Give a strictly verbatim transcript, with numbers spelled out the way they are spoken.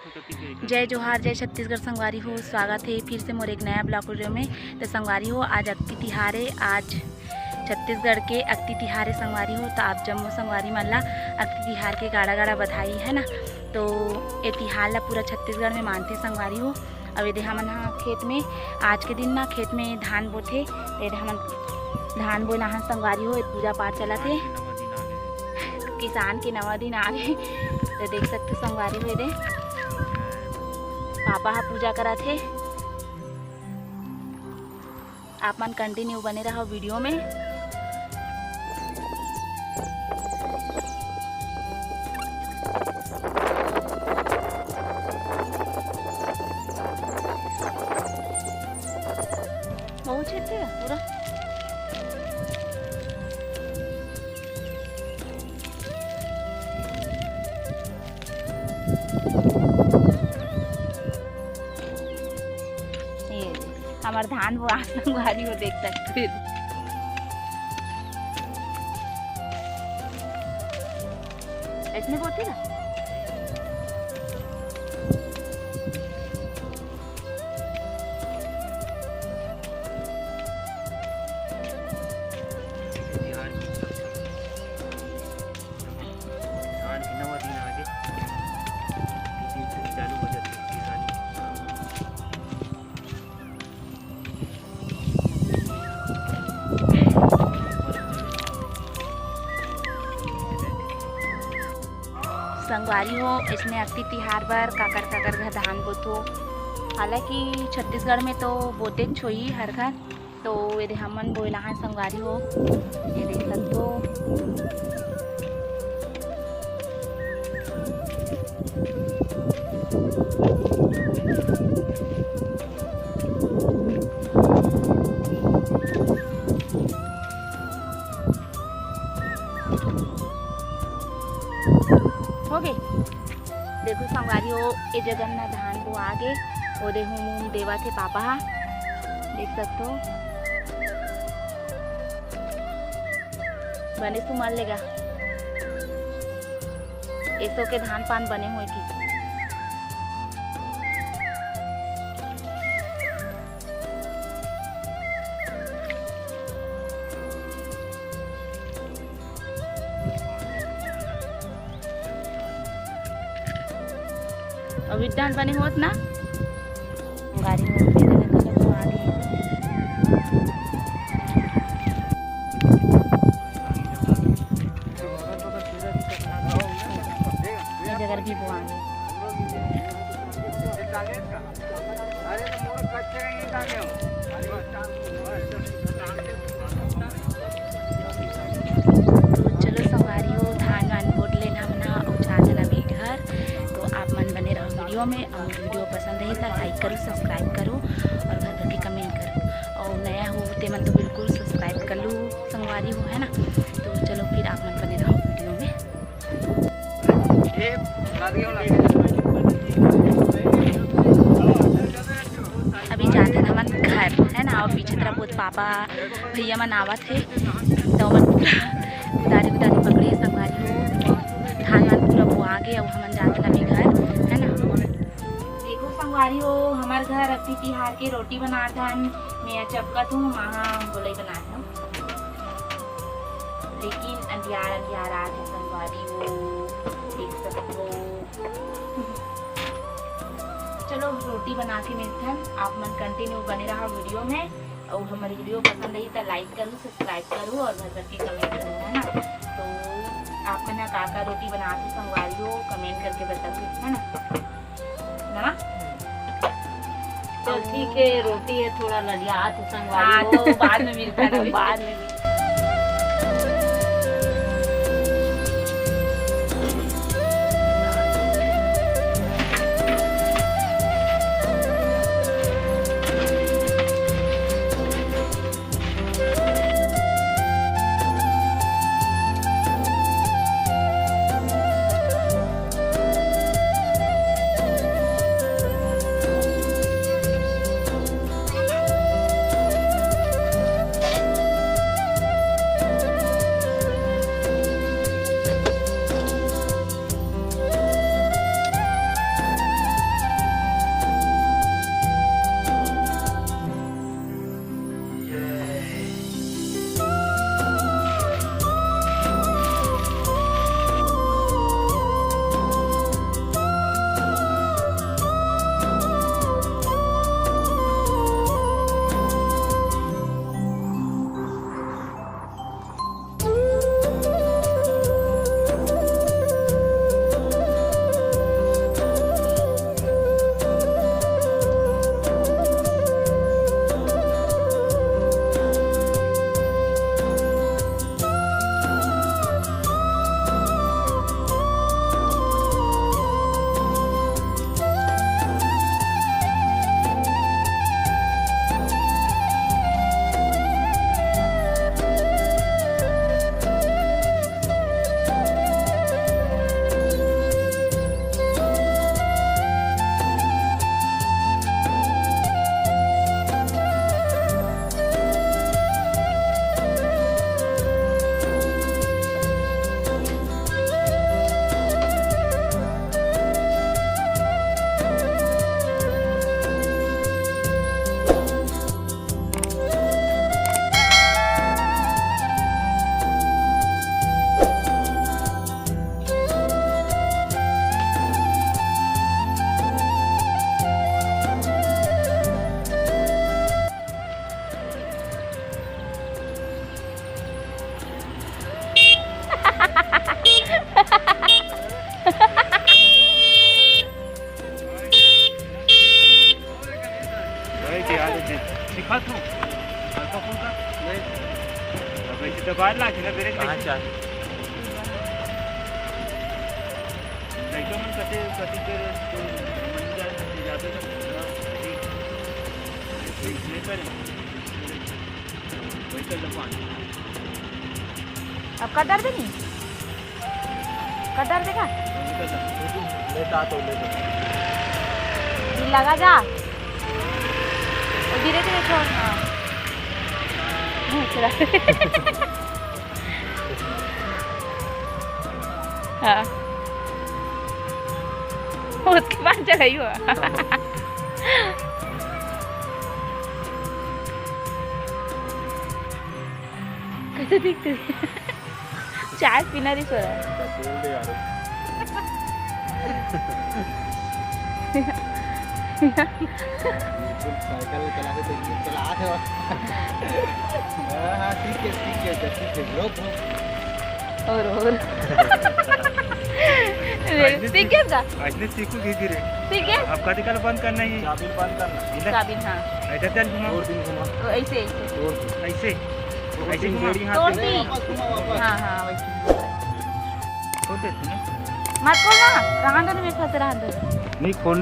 जय जोहार, जय छत्तीसगढ़ संगवारी हो, स्वागत हे फिर से मोर एक नया vlog video में। तो संगवारी हो, आज अक्ति तिहार हे, आज छत्तीसगढ़ के अक्ति तिहार हे संगवारी हो। तो आप जम्मो संगवारी मन ला अक्ति तिहार के गाड़ा गाड़ा बधाई, है ना। तो ये तिहार ला पूरा छत्तीसगढ़ में मानथे संगवारी हो। अब एदे हमन हा खेत में, आज के दिन ना खेत में धान बोथे, तो एदे हमन धान बोए लाहन संगवारी हो। ये पूजा पाठ चलत हे, किसान के नवा दिन आ गे। तो देख सकते संगवारी हो, एदे पापा हा पूजा करत हे। आप मन continue बने रहो video में। बहुत छेद हे पूरा। ये हमर धान बोआ संगवारी हो, देख सकते हो। इसमें बोती ना। धान के नवा दिन आगे, खेती चालू हो जाथे किसानी। संगवारी हो, इसने अक्ति तिहार बर काकर काकर घर धान बोथो। हालांकि छत्तीसगढ़ में तो बोतेच होही हर घर, तो एदे हमन बोए लाहन संगवारी हो, ये देख सकथो। हो गे। देखो संगवारी हो, ए जगह ना धान बोआ गे, ओदे हूम हूम देवत हे पापा हा, देख सकथो। बने सुमर लेगा, एसो के धान पान बने होए कि। अभी धान पानी होत ना, गाड़ी में उठे लगे, चलो तो आगे। ये जगह भी बोआंगे। तो चलो संगवारी हो, धान वान बोट लेन हमन ह अउ जात हन अभी घर। तो आप मन बने रहो video में, अउ video पसंद आही त like करो, subscribe करो और घर भर के comment करो। और नया हो ते मन तो बिल्कुल subscribe कर लो संगवारी हो, है ना। तो चलो फिर आप मन बने रहो video में। अभी जात हन हमन घर, है ना, और पीछे तरफ बहुत पापा भैया मन आवत हे, तो मन उदारी उदारी पकड़े संगवारी हो, धान वान पूरा बोआ गे, अब हमन जात हन अभी घर, है ना। देखो संगवारी हो, हमर घर अक्ति तिहार के रोटी बनात हन, मैं चपकत हूँ, माँ गोलई बनात हन। लेकिन अंधियार अंधियार आत हे संगवारी हो, देख सकत हो। चलो रोटी बना के मिलथन, आप मन continue बने रहा video में। और हमर video पसंद आई तो like करो, subscribe करो और भर भर के comment करो, है ना। तो आप मन ह का का रोटी बनात हो संगवारी हो, comment करके बताओ, है ना। ना? चल ठीक है, रोटी है थोड़ा ललिया तो संगवारी हाँ, हो। तो बाद में मिलता है ना। बाद में मिलता। खा तू। हल्का फुल्का। नहीं। अब ऐसे तो बाहर ला के ना, ब्रेक कहाँ नहीं। चाहे? लइका मन कते, कते के तो मंजा जाते तो नहीं करे। वही कर लो पानी। अब कर दर्द नहीं? कर दर्द का? लेता तो, लेता। लगा जा। वो धीरे धीरे छोड़। हाँ। हाँ, चला। हाँ। उसके पास चढ़ाई हुआ। कैसे दिखते? चाय पीना रही सोरा। तेल दे यार। बिल्कुल साइकिल चला के तो ये चला दे। हाँ, हाँ, ठीक है, ठीक है, ठीक है, रोक, रोक। और, और। सीख गया का? आज नहीं सीखू धीरे धीरे। सीख गया? अब कति काल बंद करना है? चाबी बंद करना। इधर। चाबी, हाँ। इधर चल घुमा। और दिन घुमा। तो ऐसे, ऐसे। और दिन। ऐसे। ऐसे घुमा। तोड़ दी। वापस घुमा, वापस। हाँ, हाँ, वैसे। खोल दे तूने। मत खोलना, रहन दो ना, मैं फंस रहन दो। नहीं खोल।